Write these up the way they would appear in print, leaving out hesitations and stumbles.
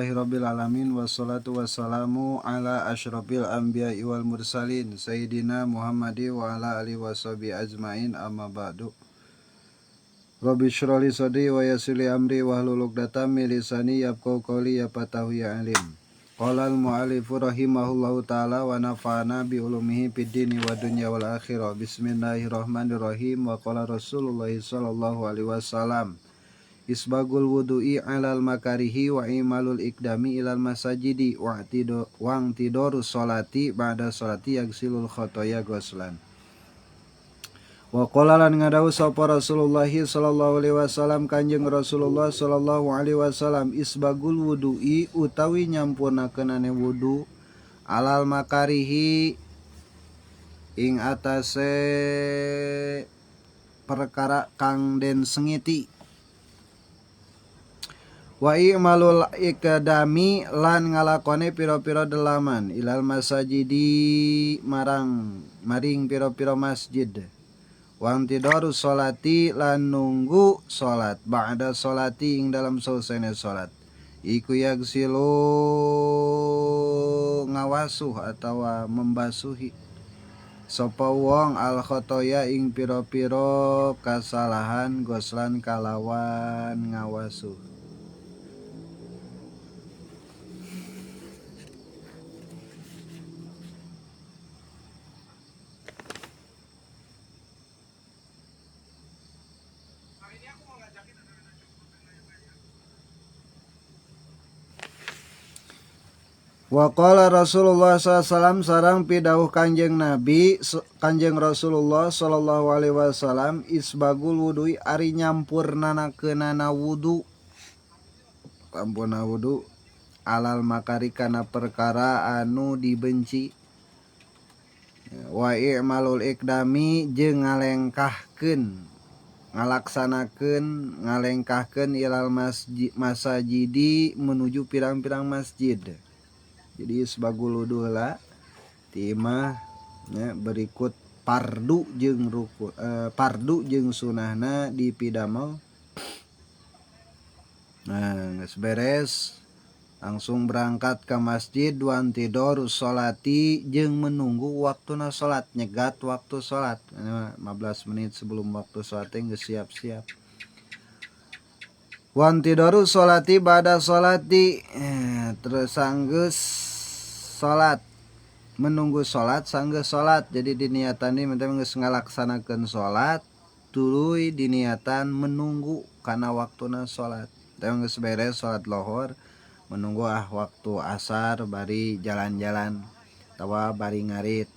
Rabbil alamin wassalatu wassalamu ala asyrafil anbiya'i wal mursalin sayyidina Muhammadi wa ala alihi washabi ajmain amma ba'du. Rabbi shrah li sadri wa yassir li amri wahlul 'uqdatam min lisani yafqahu qawli ya fatahu ya alim. Qala al muallifu rahimahullahu taala wa nafa'ana bi ulumihi fid dini wa dunya wal akhirah. Bismillahirrahmanirrahim wa qala Rasulullah sallallahu alaihi wasallam Isbagul wudu'i alal makarihi wa imalul ikdami ilal masajidi wang tidoru sholati ba'da sholati yagsilul khotoya goslan. Wa qala lan ngadawu sapa Rasulullah sallallahu alaihi wasallam Kanjeng Rasulullah sallallahu alaihi wasallam isbagul wudu'i utawi nyampurnakeunane wudu alal makarihi ing atase perkara kang den sengiti wa i'malul ikdami lan ngalakone pira-pira delaman ilal masajidi marang maring pira-pira masjid wang tidoru sholati lan nunggu salat ba'da sholati ing dalam selesainya salat iku yagsilu ngawasuh atawa membasuhi sapa wong al khotoya ing pira-pira kasalahan goslan kalawan ngawasuh. Wa qala Rasulullah sallallahu alaihi wasallam sarang pidawuh Kanjeng Nabi Kanjeng Rasulullah sallallahu alaihi wasallam isbagul wudui ari nyampurnanakeunana wudu sampurna wudu alal makari kana perkara anu dibenci wa i'malul iqdami jeung ngalengkahkeun ngalaksanakeun ngalengkahkeun ilal masjid masajidi menuju pirang-pirang masjid. Jadi isbagul wudu heula ti imah nya berikut pardu jeung ruku pardu jeung sunahna dipidamel. Nah, geus beres langsung berangkat ke masjid wan tidur sholati jeung menunggu waktuna salat nyegat waktu salat 15 menit sebelum waktu salat geus siap-siap. Wan tidoru sholati ba'da sholati terus sanggeus salat menunggu salat sanggeus salat jadi diniatan ieu teh geus ngalaksanakeun salat tuluy diniatan menunggu kana waktuna salat teh geus beres salat lohor menunggu waktu asar bari jalan-jalan atawa bari ngarit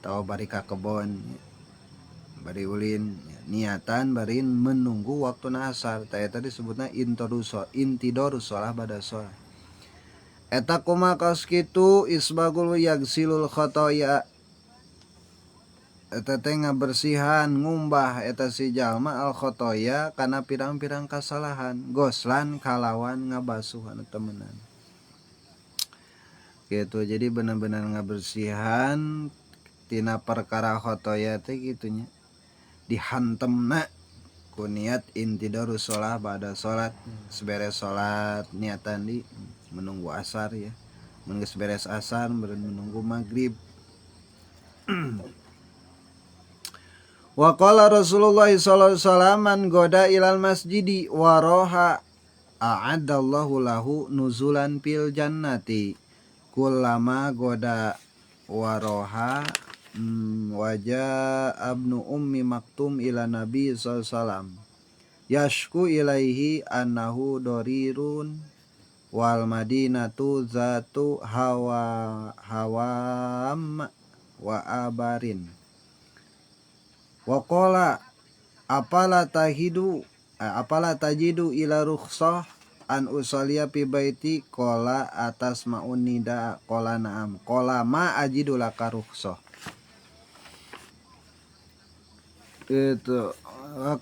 atawa bari ka kebon bari ulin niatan bari menunggu waktu asar teh eta disebutna intidorus shalah ba'da shalah eta kumaha kaos kitu isbagul yagsilul khotoya eta teh ngabersihan ngumbah eta si jalma al khotoya kana pirang-pirang kasalahan goslan kalawan ngabasuh anu temenan gitu. Jadi benar-benar ngabersihan tina perkara khotoya teh gitunya dihantemna ku niat intidorus shalah ba'da salat seberes salat niatan di menunggu asar ya mun geus beres asar menunggu maghrib. Wa qala Rasulullah sallallahu alaihi wasallam man goda ilal masjidi wa roha a'adallahu lahu nuzulan fil jannati kullama goda waroha wajah abnu ummi maktum ila nabi sallallahu alaihi wasallam yashku ilaihi annahu dorirun wal madinatu zatu hawa hawam wa abarin wa qala apala tahidu apala tajidu ila rukhsah an usalia fi baiti qala atas maunida qala na'am qala ma ajidu laka rukhsah itu.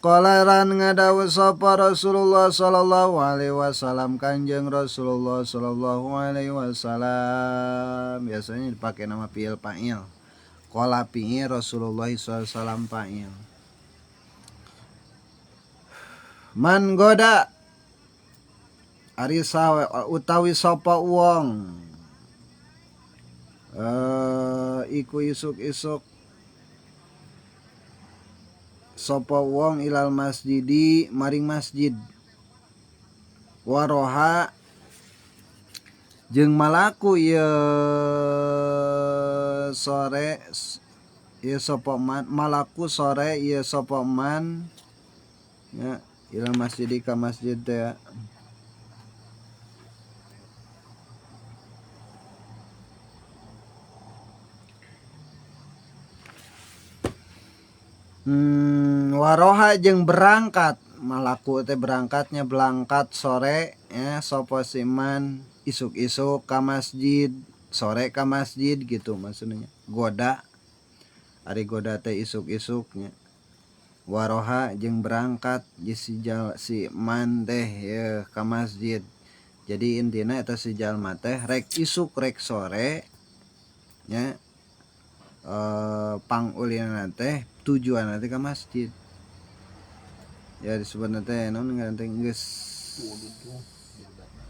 Qala ran ngadawu sapa Rasulullah sallallahu alaihi wasallam Kanjeng Rasulullah sallallahu alaihi wasallam biasanya dipakai nama fi'il fa'il qala fi'il Rasulullah sallallahu alaihi wasallam fa'il man goda Ari utawi sapa wong iku isuk-isuk sapa wong ilal masjidi maring masjid waroha jeung malaku ieu sore ieu sapa man malaku sore ieu sapa man ya ilal masjidi ka masjid teh. Waroha jeung berangkat malaku teh berangkatnya berangkat sore ya sapa siman isuk-isuk ka masjid sore ka masjid gitu maksudnya goda ari goda teh isuk-isuknya waroha jeung berangkat si si man teh ya ka masjid. Jadi intina eta si jalma teh rek isuk rek sore nya pangulina teh tujuan nanti ke masjid ya disebutna teh naon ngaran teh geus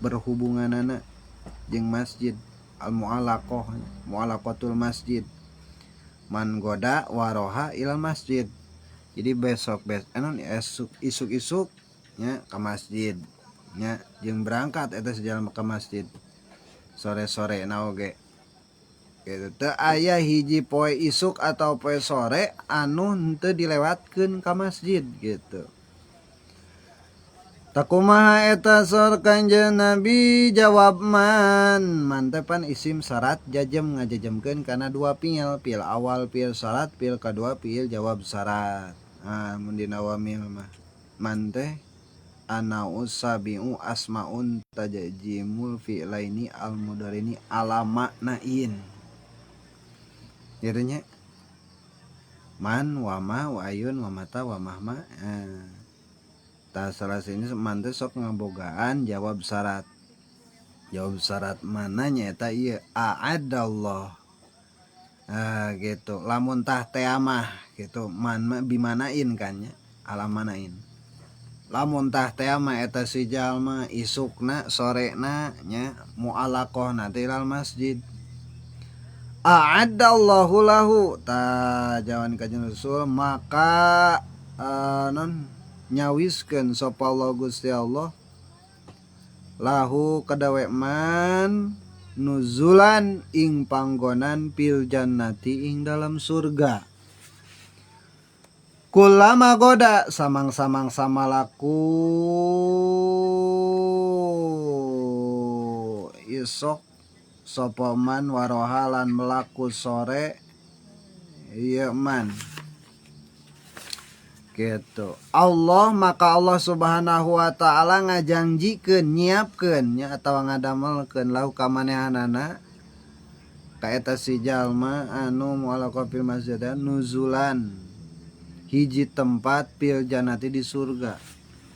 berhubunganana jeung masjid al mu'alaqah mu'alaqatul masjid man goda waroha ilal masjid. Jadi besok isuk-isuk nya ke masjid nya jeung berangkat eta sejalan ke masjid sore-sore na oge gitu. Teu aya hiji poe isuk atau poe sore anu henteu dilewatkeun ka masjid gitu. Takumaha eta sor Kanjeng Nabi jawab man man teh pan isim syarat jajem ngajejemkeun kana dua fiil, fiil awal fiil syarat, fiil kadua fiil jawab syarat. Ah mun dina wamil mah man teh ana usabiu asmaun tajjimul fi'laini al mudarini ala maknain. Jadinya man wa ma wa ayun wa mata wa mahma. Tah salah sini man teh sok ngabogaan jawab syarat. Jawab syarat mananya eta ieu a'adallah. Ah gitu. Lamun tah teh mah gitu man mah bimanain kan nya ala manain. Lamun tah teh mah eta si jalma isukna sorena nya mu'alaqahna teh ilal masjid. A'adallahu lahu ta jawan kanjeng Rasul maka non nyawiskeun sapa Allah Gusti Allah lahu kadawe man nuzulan ing panggonan fil jannati ing dalam surga. Kulama goda samang-samang samalaku isok sapa man waroha lan melaku sore ieu man gitu. Allah maka Allah Subhanahu wa taala ngajangjikeun nyiapkeun nya atawa ngadamelkeun lahu ka manehanana ka eta si jalma anu mu'alaqah fil masjid nuzulan hiji tempat fil jannati di surga.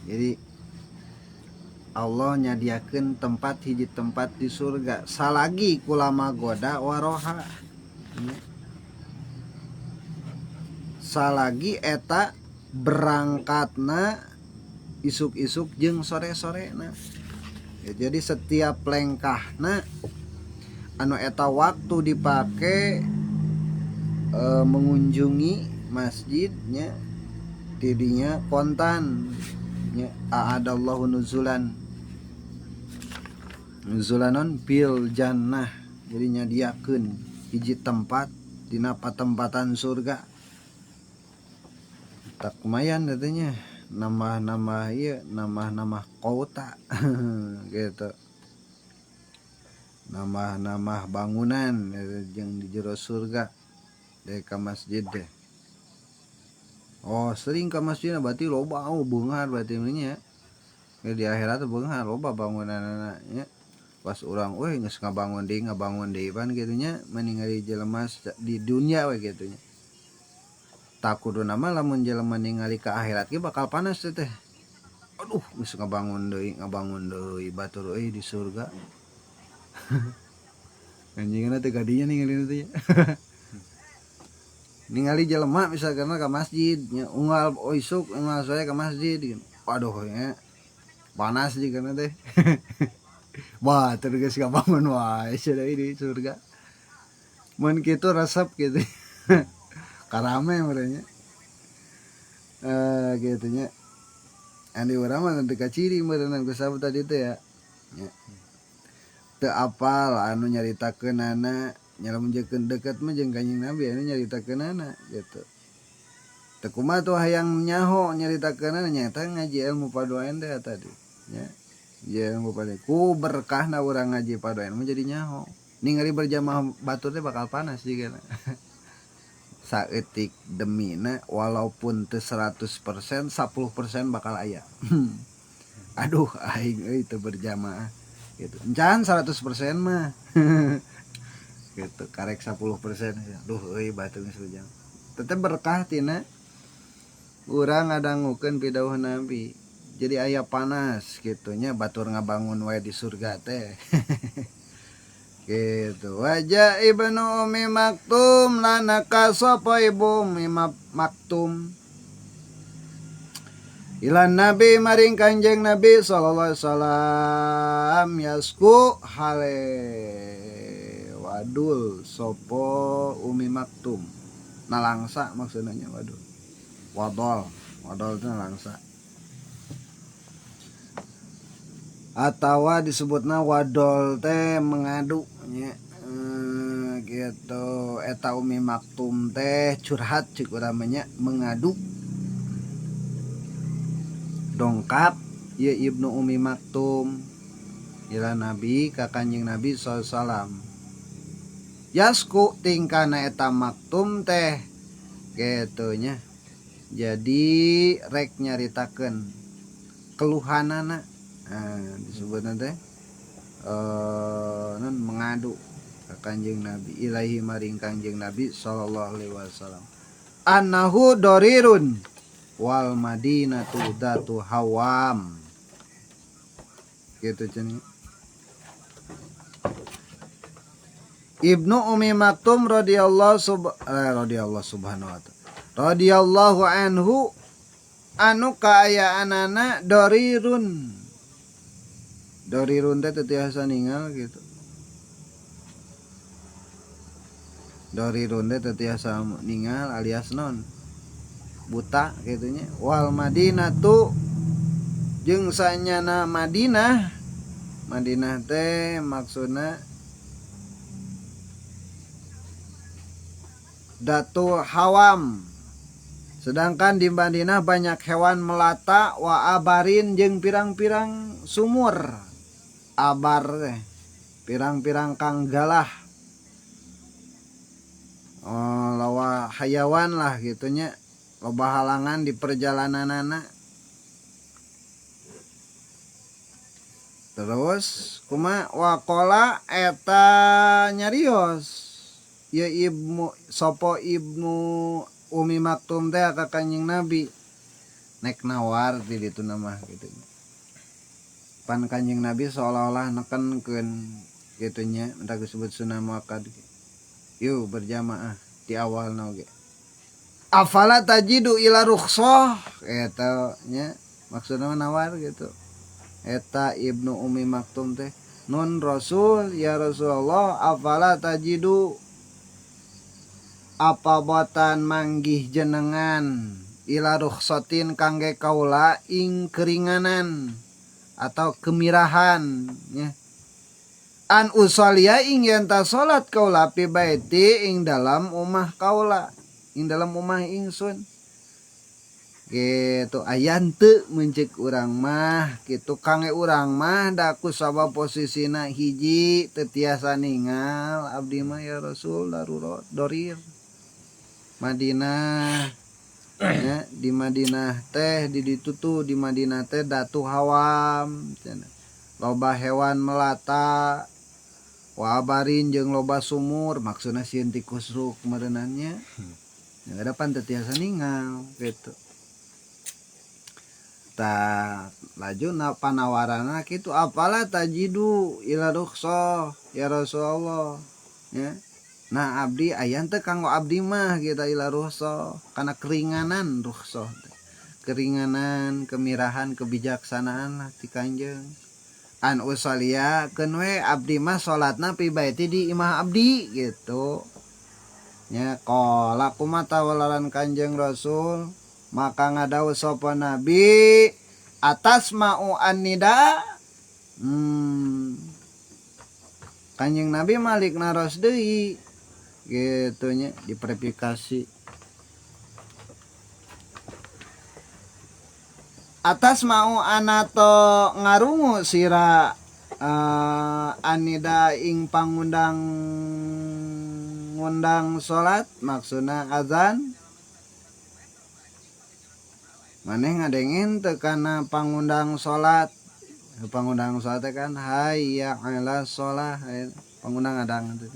Jadi Allah nyadiakeun tempat hiji tempat di surga salagi kulama goda waroha salagi eta berangkatna isuk-isuk jeung sore-sorena. Ya, jadi setiap lengkahna anu eta waktu dipake mengunjungi masjidnya tidinya kontan nya a'adallahu nuzulan nuzulanon fil jannah. Jadi nyadiakeun hiji tempat dina patempatan surga. Tak lumayan katanya nambah-nambah ieu nambah-nambah kota gitu, nambah-nambah bangunan jeung di jero surga deh ka masjid deh. Oh sering ka masjid berarti loba oh beunghar berarti nya di akhirat beunghar loba bangunanana nya. Pas urang euy geus ngabangun deui pan kitu nya meningali jelema di dunia we kitu nya. Takuduna mah lamun jelema ningali ka akhirat ge bakal panas teh. Aduh geus ngabangun deui batur euy di surga. Anjingna teh gadinya ningali teh. Ningali jelema misalkan ka masjid nya unggal isuk unggal sore ka masjid. Waduh nya. Panas jigana teh. Wah, terus geus ngabangun wae cenah di surga. Mun kitu resep gitu. Karame merenya. Gitu nya. Andi urang mah teu kaciri meureunna ku sabab tadi teh ya. Nya. Teu apal anu nyaritakeunana, nya lamun jeung deukeut mah jeung Kanjeng Nabi anu nyaritakeunana gitu. Teu kumaha tuh hayang nyaho nyaritakeunana nyaeta ngaji ilmu paduaen teh tadi nya. Ngaji ilmu paduaen ku berkahna urang ngaji paduaen mah jadi nyaho. Ningali berjamaah batur teh bakal panas jigana. Saeutik demina walaupun teu 100% 10% bakal aya. Aduh aing euy teu berjamaah gitu. Encan 100% mah. Gitu karek 10%. Duh euy batur geus berjamaah. Tetep berkah tina urang ngadangukeun pidawuh Nabi. Jadi aya panas gitu nya batur ngabangun wae di surga teh. Gitu. Wajah Ibnu Umi Maktum lanaka sapa Ibu Umi Maktum ilan Nabi maring Kanjeng Nabi sallallahu alaihi wasallam yasku hale wadul sopo Umi Maktum nalangsa maksudnya wadul wadol wadol itu nalangsa atawa disebutna wadol teh mengadu nya gitu eta Umi Maktum teh curhat cik urang mah nya mengadu dongkap ieu Ibnu Umi Maktum ila Nabi ka Kanjeng Nabi sallallahu alaihi wasallam yasku tingkana eta Maktum teh gitu nya jadi rek nyaritakeun keluhanana. Nah, disebutna teh non mengadu ka Kanjeng Nabi ilahi maring Kanjeng Nabi sallallahu alaihi wasallam annahu dorirun wal madinatu datu hawam gitu cenah. Ibnu Umi Maktum radhiyallahu radhiyallahu subhanahu wa ta'ala radhiyallahu anhu anu kaayaanana dorirun dorirun teh teu tiasa ningal gitu. Dorirun teh teu tiasa ningal alias non buta gitu nya. Wal Madinatu jeung sanyana Madinah. Madinah teh maksudna datu hawam. Sedangkan di Madinah banyak hewan melata wa abarin jeung pirang-pirang sumur. Abar teh pirang-pirang kanggalah. Oh, lawa hayawan lah gitu nya. Loba halangan di perjalananana. Terus kuma waqala eta nyarios ya ibnu sopo Ibnu Umi Maktum teh ka Kanjeng Nabi nek nawar di ditu mah gitu. Pan Kanjeng Nabi seolah-olah nekenkeun kitu nya entah disebut sunnah muakkad. Yuk berjamaah di awalna oge. Afala tajidu ila rukhsah eta nya maksudna nawar gitu. Eta Ibnu Umi Maktum teh nun Rasul ya Rasulullah afala tajidu apa botan manggih jenengan ila rukhsatin kangge kaula ing keringanan atau kemirahan nya an usalia ing yen ta salat kaula pi baiti ing dalam omah kaula ing dalam omah ingsun gitu aya teu mencek urang mah kitu kangge urang mah da ku sabab posisina hiji teu tiasa ningal abdi mah ya Rasul darurat dorir Madinah ya, di Madinah teh di ditu tuh di Madinah teh datu hawam cenah loba hewan melata wabarin jeung loba sumur maksudna sieun tikus ruk meureunannya ya ada pan teu tiasa ningal gitu. Ta laju na panawarana kitu apalah tajidu ila rukhsah ya Rasulullah ya. Nah abdi aya teh kanggo abdi mah kita ila rukhsah kana keringanan rukhsah teh. Keringanan, kemirahan, kebijaksanaan lah ti Kanjeng. An usalia keun we abdi mah salatna fi baiti di imah abdi gitu. Nya qala kumaha tawalaran Kanjeng Rasul maka ngadawuh sapa Nabi atas ma'u annida. Kanjeng Nabi malik naros deui gitu nya diverifikasi. Atas mau anato ngarungu sira anida ing pangundang ngundang salat maksudna azan maneh ngadengin teu kana pangundang salat pangundang salat teh kan hayya 'ala shalah pangundang adang teh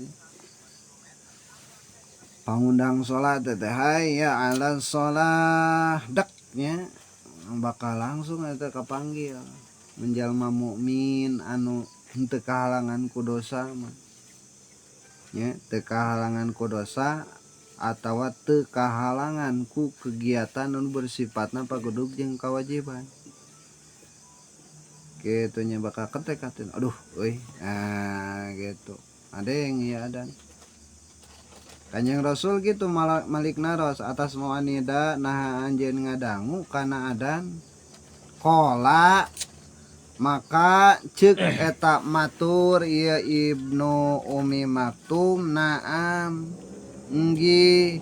pangundang salat teh hayya 'ala shalah dek nya bakal langsung eta kapanggil menjalma mukmin anu henteu kahalangan ku dosa mah nya teu kahalangan ku dosa atawa teu kahalangan ku kegiatan anu bersifatna pagudug jeung kewajiban kitu nya bakal ketek hatina aduh euy nah gitu adeng ieu adan Kanjeng Rasul gitu malik naros atas mau anida naha anjeun ngadangu kana adan qala maka ceuk eta matur ieu Ibnu Umi Maktum naam enggih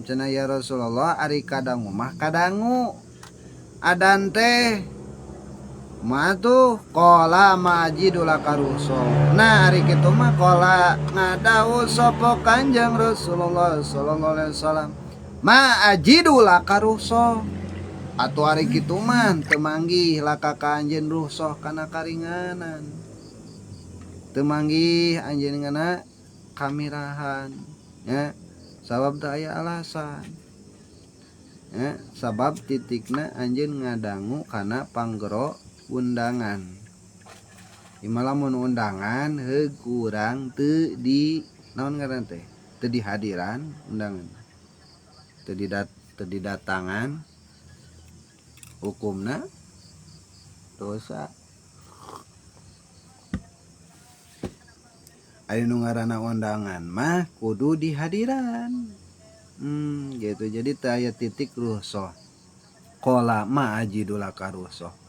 cenah ya Rasulullah ari kadangu mah kadangu adan teh kumaha tuh qala majidu laka rusul nah ari kitu mah qala ngadawuh sapa Kanjeng Rasulullah sallallahu alaihi wasallam ma ajidu laka rusul atuh ari kitu mah teu manggih laka ka anjeun rusuh kana karinganan teu manggih anjeun ngana kamirahan nya sabab teu aya alasan ya, sabab titikna anjeun ngadangu kana panggero undangan ieu lamun undangan heug kurang teu di naon ngaran teh teu dihadiran undangan teu didatangan hukumna dosa aya nu ngaranna undangan mah kudu dihadiran gitu jadi teu aya titik ruhsoh qala ma ajidu laka ruhsoh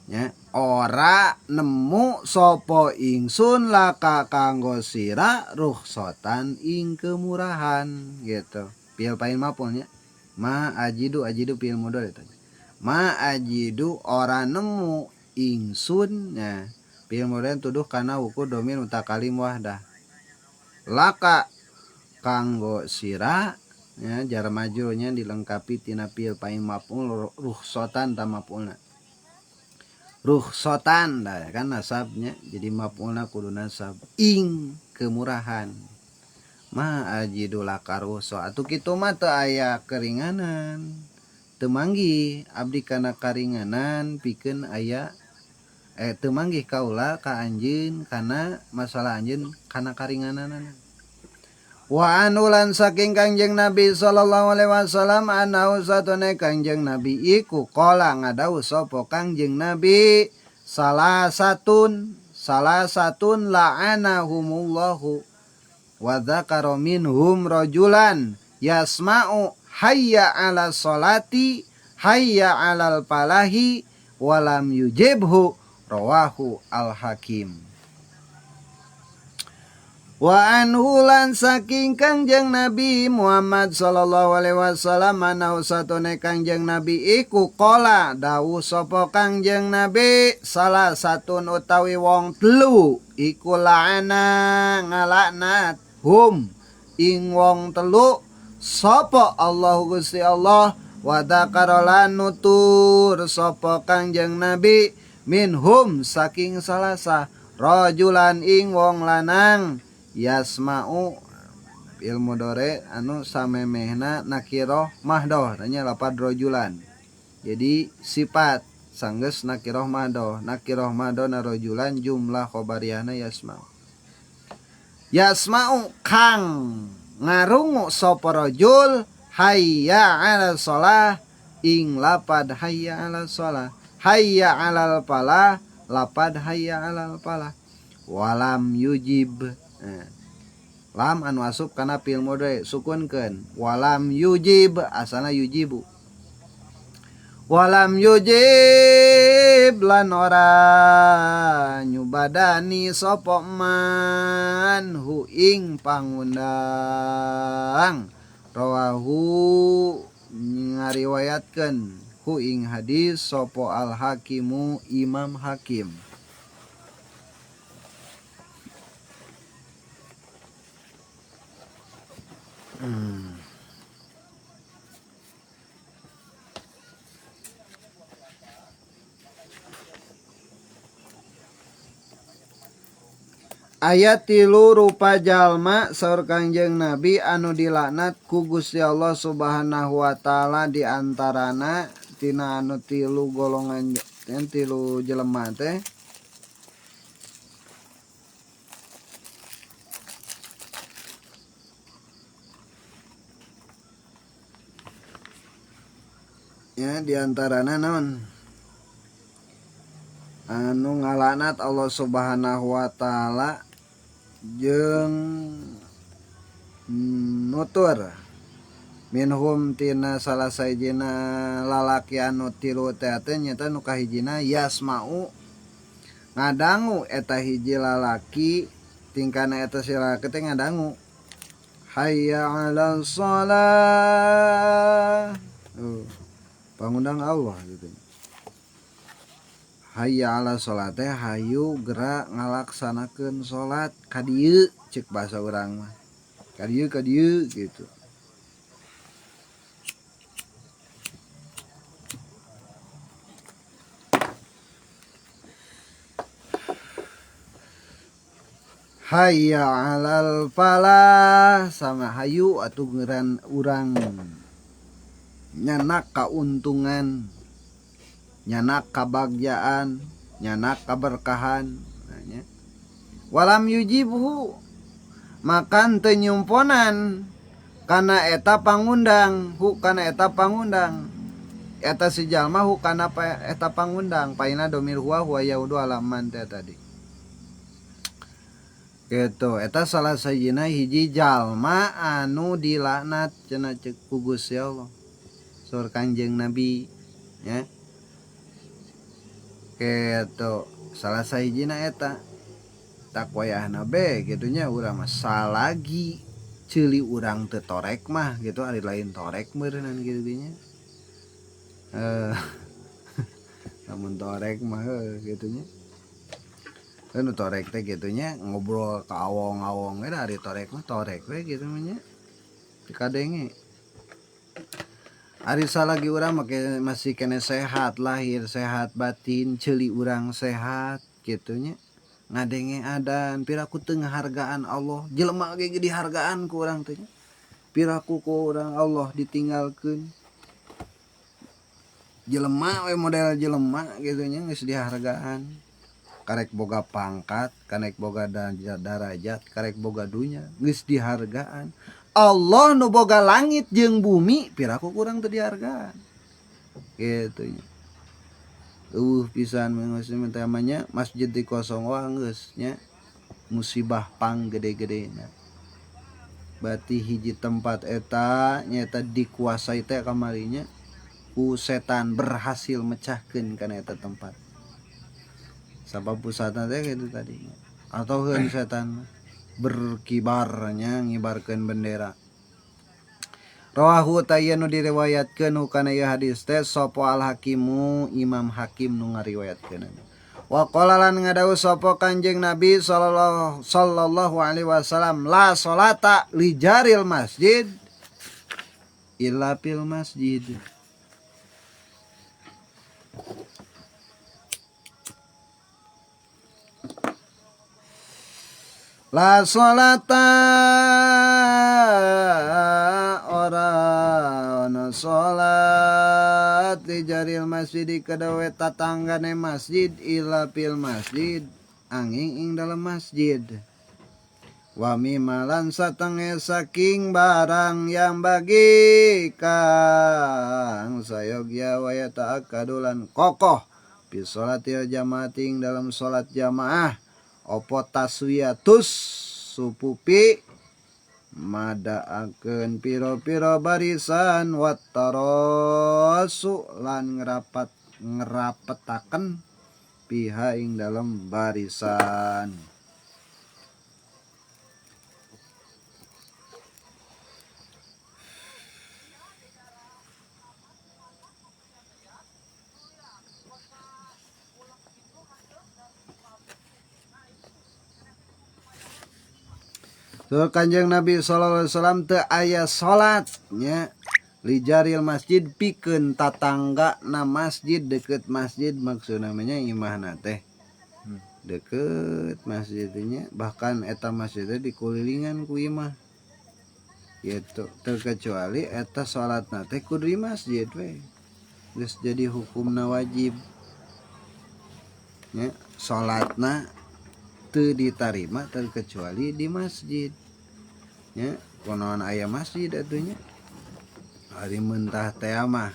nya ora nemu sapa ingsun laka kanggo sira ruhsotan ing kemurahan gitu fiil fa'il maf'ul nya ma ajidu ajidu fiil mudhari eta ma ajidu ora nemu ingsun nya fiil mudhari tuduh kana wuku dhamir mutakalim wahdah laka kanggo sira ya jar majrurnya dilengkapi tina fiil fa'il maf'ul ruhsotan ta maf'ulna ruhsotan dah kan nasabnya jadi maf'ulna kudu nasab ing kemurahan ma ajidu laka ruhso atuh kitu mah teu aya keringanan teu manggih abdi kana karinganan pikeun aya teu manggih kaula ka anjeun kana masalah anjeun kana karingananana wa anulan saking Kangjeng Nabi sallallahu alaihi wasallam anau satune Kangjeng Nabi iku qala ngadawuh sapa Kangjeng Nabi salah satun la'anahumullahu wa dzakara minhum rajulan yasma'u hayya 'ala sholati hayya 'alal falahi walam yujibhu rawahu al-Hakim. Wa anhu lan saking Kangjeng Nabi Muhammad sallallahu alaihi wasallam anau satune Kangjeng Nabi iku qala dawuh sapa Kangjeng Nabi salah satun utawi wong telu iku la'ana ngalaknat hum ing wong telu sapa Allahu Gusti Allah wa dzakara lan nutur sapa Kangjeng Nabi minhum saking salasa rajulan ing wong lanang yasma'u ilmu dore anu samemehna nakiroh mahdoh tanya lapad rajulan jadi sifat sanggeus nakiroh mahdoh nakiroh mahdoh na rajulan jumlah khobariyahna yasma'u yasma'u kang ngarungu sapa rajul hayya 'ala shalah ing lapad hayya 'alal shalah hayya 'alal falah lapad hayya 'alal falah walam yujib. Lam anu asup kana fi'il mudhari sukunkeun walam yujib asana yujibu walam yujib lan ora nyubadani sapa man hu ing pangundang rawahu ngariwayatkeun hu ing hadis sapa al hakimu Imam Hakim. Ayat 3 rupa jalma saur Kangjeng Nabi anu dilaknat ku Gusti Allah Subhanahu wa taala di antarana tina anu 3 golongan 3 jelema teh ya di antarana naon anu ngalaknat Allah Subhanahu wa taala jeung nutur minhum tina salah sahijina lalaki anu tilu teh teh nyaeta nu kahijina yasma'u ngadangu eta hiji lalaki tingkana eta si lalaki teh ngadangu hayya 'alal shalah pangundang Allah gitu. Hayya 'ala shalah teh hayu gerak ngalaksanakeun salat ka dieu ceuk bahasa urang mah. Ka dieu gitu. Hayya 'alal falah sama hayu atuh ngeuran urang nyanak kauntungan, nyanak kabagjaan, nyanak kaberkahan nya. Walam yujibhu makan teu nyumponan kana eta pangundang hu kana eta pangundang eta si jalma hu kana eta pangundang paina domir huwa huwa yaudu alaman teh tadi gitu. Eta salah sajina hiji jalma anu dilaknat cenah ceuk ku Gusti Allah saur Kangjeng Nabi nya. Gitu salah sahijina eta takwayahna be gitunya urang mah salagi ceuli urang teu torek mah gitu ari lain torek meureunnan kitu ge nya. Lamun torek mah kitu nya. Nu torek teh kitu nya ngobrol ka awong-awong we ari torek mah torek we kitu mah nya. Teu kadenge. Ari salagi urang make masih kene sehat lahir sehat batin ceuli urang sehat kitu nya. Ngadenge adan piraku teu ngahargaan Allah jelema ge dihargaan ku urang teh nya. Piraku ku urang Allah ditinggalkeun. Jelema we model jelema kitu nya geus dihargaan. Karek boga pangkat, karek boga darajat, karek boga dunya geus dihargaan. Allah nu boga langit jeung bumi piraku kurang teu dihargaan. Kitu nya. Eueuh pisan mun teh mah nya masjid dikosong wah geus nya musibah pang gede-gedena. Berarti hiji tempat eta nyaeta dikuasai teh kamari nya ku setan berhasil mecahkeun kana eta tempat. Sabab pusatna teh kitu tadi nya. Atau heun setan berkibarnya ngibarkeun bendera. Rawahu tayya nu diriwayatkeun hukana ieu hadis teh sapa al hakimu Imam Hakim nu ngariwayatkeun. Wa qala lan ngadawuh sapa Kanjeng Nabi sallallahu alaihi wasallam la salata li jaril masjid illa fil masjid. La salata ora ana salat di jaril masjid kadawe tatanggane masjid illa fil masjid angin ing dalam masjid. Wa mimma lan satenge saking barang yang bagi kang sayogya wa yata'akkadu lan kokoh fi sholatil jamaati ing dalam salat jamaah apa taswiyatus supupi madaakeun pira-pira barisan wattarasu lan ngrapat ngrapetaken piha ing dalem barisan. Tuh Kanjeng Nabi sallallahu alaihi wasallam teu aya salat nya lijaril masjid pikeun tatangga na masjid deukeut masjid maksudna mah nya imahna teh deukeut masjid teh nya bahkan eta masjid teh dikulilingan ku imah gitu terkecuali eta salatna teh kudu di masjid we geus jadi hukumna wajib nya salatna teu ditarima terkecuali di masjid nya kunaon aya masjid atuh nya ari mentah teh mah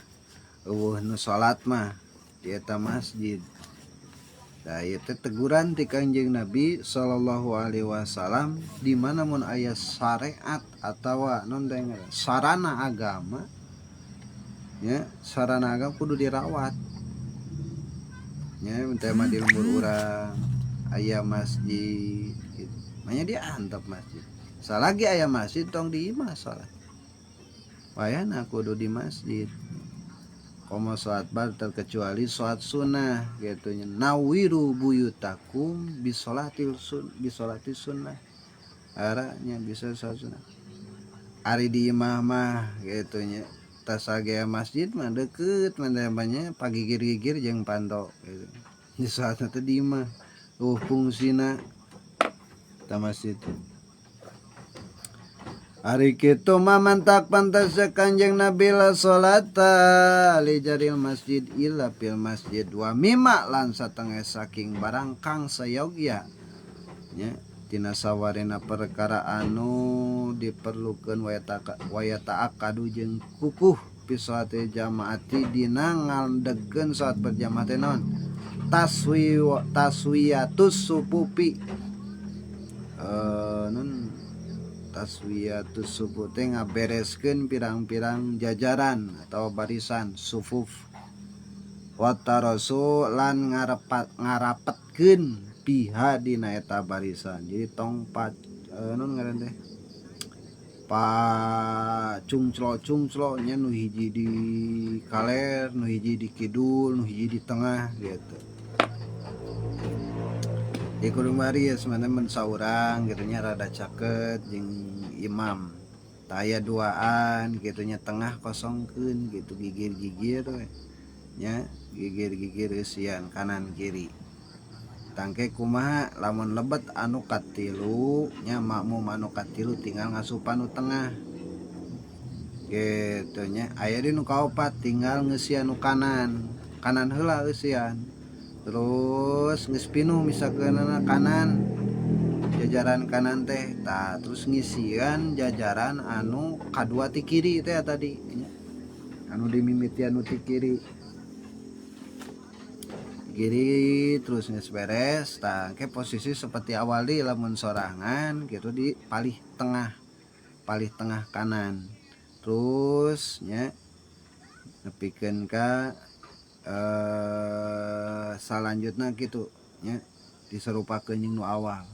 eueuh nu salat mah di eta masjid. Tah ieu teh teguran ti Kangjeng Nabi sallallahu alaihi wasallam di mana mun aya syariat atawa naon teh ngaranna sarana agama nya sarana agama kudu dirawat nya teh mah di lembur urang aya masjid gitu manya diantep masjid salagi aya masjid tong di imah salat wayahna kudu di masjid komo salat bar terkecuali salat sunnah gitu nya nawiru buyutakum bisolatil sun bisolati sunnah aranya bisa salat sunnah ari di imah mah gitu nya tas aya masjid mah deukeut mah nya pagigir-gigir jeung panto gitu di salat teh di imah fungsina ta masjid. Ari kitu mah mantak pantas Kanjeng Nabi la salata li jaril masjid illa fil masjid wa mimma lan satengah saking barang kang sayogya nya tina sawarena perkara anu diperlukeun waya ta'akadu jeung kukuh fi salati jamaati dina ngandegkeun salat berjamaah teh naon taswiyatus supupi non taswiyatus sufu teh ngabereskeun pirang-pirang jajaran atau barisan sufuf watarasu lan ngarapetkeun piha dina eta barisan. Jadi tong pat non ngaran teh pa cungclo-cungclo nya nu hiji di kaler, nu hiji di kidul, nu hiji di tengah gitu. Di kudu baris mana mun saurang gitu nya rada caket jeung imam. Taya duaan gitu nya tengah kosongkeun gitu gigir-gigir we. Nya gigir-gigir eusian kanan kiri. Tangke kumaha lamun lebet anu katilu nya makmum anu katilu tinggal ngasupan nu tengah. Gitu nya aya di nu kaopat tinggal ngeusian nu kanan. Kanan heula eusian. Terus geus pinuh misalkeunana kanan jajaran kanan teh tah terus ngisian jajaran anu kadua ti kiri teh tadi nya anu dimimitian nu ti kiri kiri terus geus beres tah engke posisi seperti awal di lamun sorangan gitu di palih tengah kanan terus nya nepikeun ka salanjutna gitu nya diserupakeun jeung nu awal.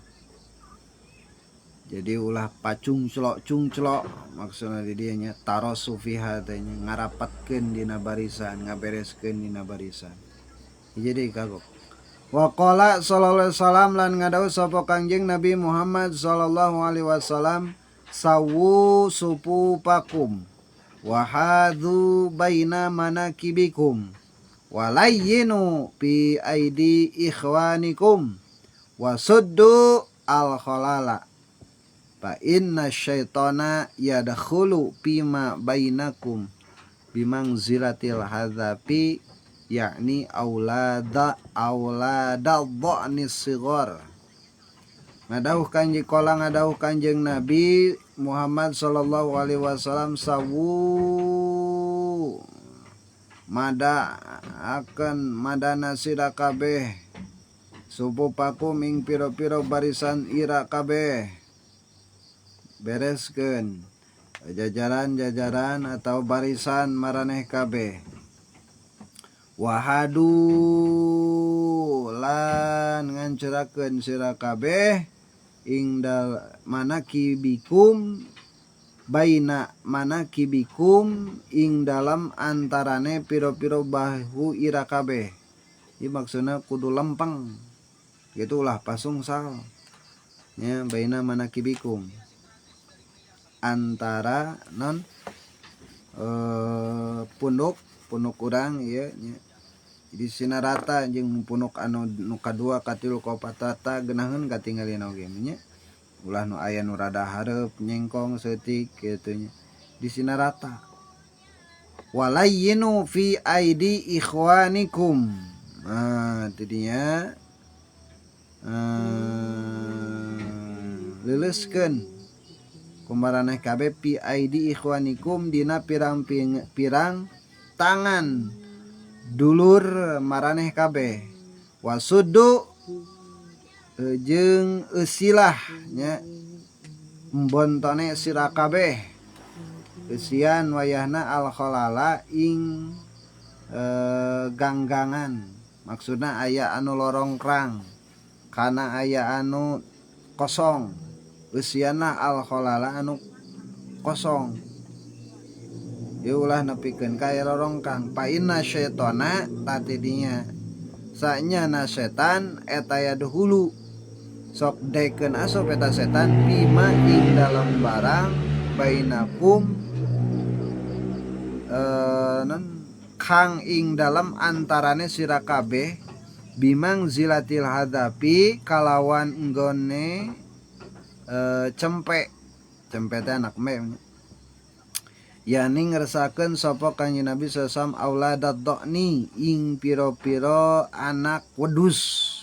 Jadi ulah pacung celok cung celok maksudna di dieu nya tarosu fiha teh nya ngarapatkeun dina barisan ngabereskeun dina barisan. Jadi kagok. Wa qala sallallahu alaihi wasallam lan ngadawuh sapa Kangjeng Nabi Muhammad sallallahu alaihi wasallam sawu supupakum wa hadzu baina manakibikum walayyinu fi aidi ikhwanikum wasuddu al khalala fa inna syaitana yadkhulu fima bainakum bimangzilatil hadzafi yakni aulada dha'ni sighar. Ngadawuh kanjeng qala ngadawuh Kanjeng Nabi Muhammad sallallahu alaihi wasallam sawu mada akan madana sira kabeh supupakum ing pira-pira barisan ira kabeh bereskeun jajaran-jajaran atau barisan maraneh kabeh wahadu lan ngancurakeun sira kabeh ing dal manakibikum baina manakibikum ing dalam antarane pira-pira bahu ira kabeh. Ieu maksudna kudu lempeng gitu ulah pasungsal nya baina manakibikum antara non punduk punduk urang ieu nya jadi sinarata jeung punduk anu nu kadua katilu kaopat rata geunaheun katingalina oge nya ulah nu aya nu rada hareup nyengkong saeutik kitu nya di sinarata walayyinu fi aidi ikhwanikum. Nah tidinya leuleuskeun kumaraneh kabeh fi aidi ikhwanikum dina pirang-pirang tangan dulur maraneh kabeh wasuddu jeung eusilah nya bontone sira kabeh eusian wayahna al khalala ing ganggangan maksudna aya anu lorongkrang kana aya anu kosong eusianna al khalala anu kosong ieu ulah nepikeun ka aya lorongkang fa inna syaitona tatidinya sanyana setan eta yadhulu sok dekeun asup eta setan bima ing dalam barang bainakum non kang ing dalam antarane sira kabeh bimang zilatil hadapi kalawan nggone cempe cempe teh anak embe yani ngersakeun sapa Kanjeng Nabi sallallahu auladat dhani ing pira-pira anak wedhus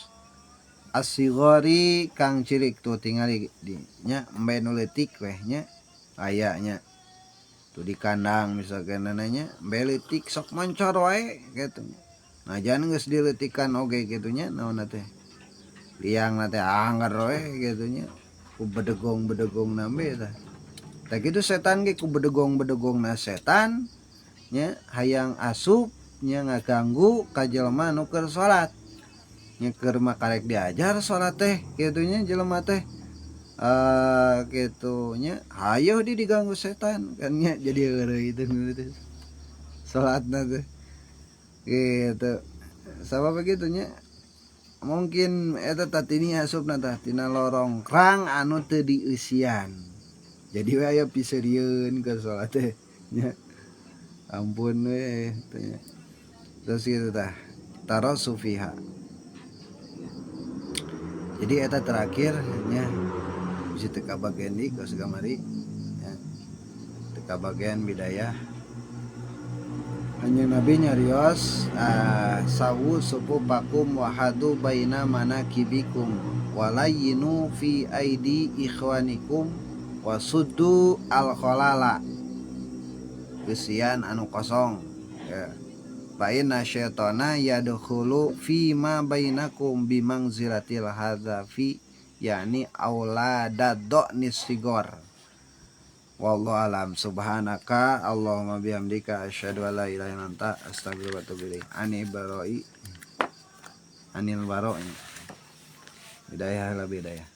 asigori kang cilik tuh tingali di nya embe nu leutik weh nya aya nya tuh di kandang misalkan nya embe leutik sok moncor wae kitu. Nah jangan geus dileutikan oge kitu nya naonna teh liangna teh angger we kitu nya ku bedegong-bedegong nambe tah. Tah kitu setan ge ku bedegong-bedegongna setan nya hayang asup nya ngaganggu ka jelema nu keur salat. Nya keur mah karek diajar salat teh kitu nya jelema teh kitu nya hayoh di diganggu setan kan nya jadi heureuy teh salatna teh gitu. Sabab begitu nya mungkin eta tatini asupna tah tina lorongkrang anu teu dieusian. Jadi we aya piseurieun ka salat teh nya. Ampun we teh nya. Terus kitu tah tarasu fiha. Jadi eta terakhir nya bisi teu kabagian deui kos kamari nya. Teu kabagian bidayah. Kanjeng Nabi nyarios sawu supupakum wahadu baina manakibikum walayyinu fi aidi ikhwanikum wasuddu al khalala eusian anu kosong ya. Fa inna syaitana yadkhulu fi ma bainakum bimangzilatil hadzafi yakni aulada dha'nis sigor. Wallahu alam. Subhanaka Allahumma bihamdika asyhadu an la ilaha illa anta astaghfiruka wa atubu ilaik. Ani baroi anil baroi. Bidayah la bidayah.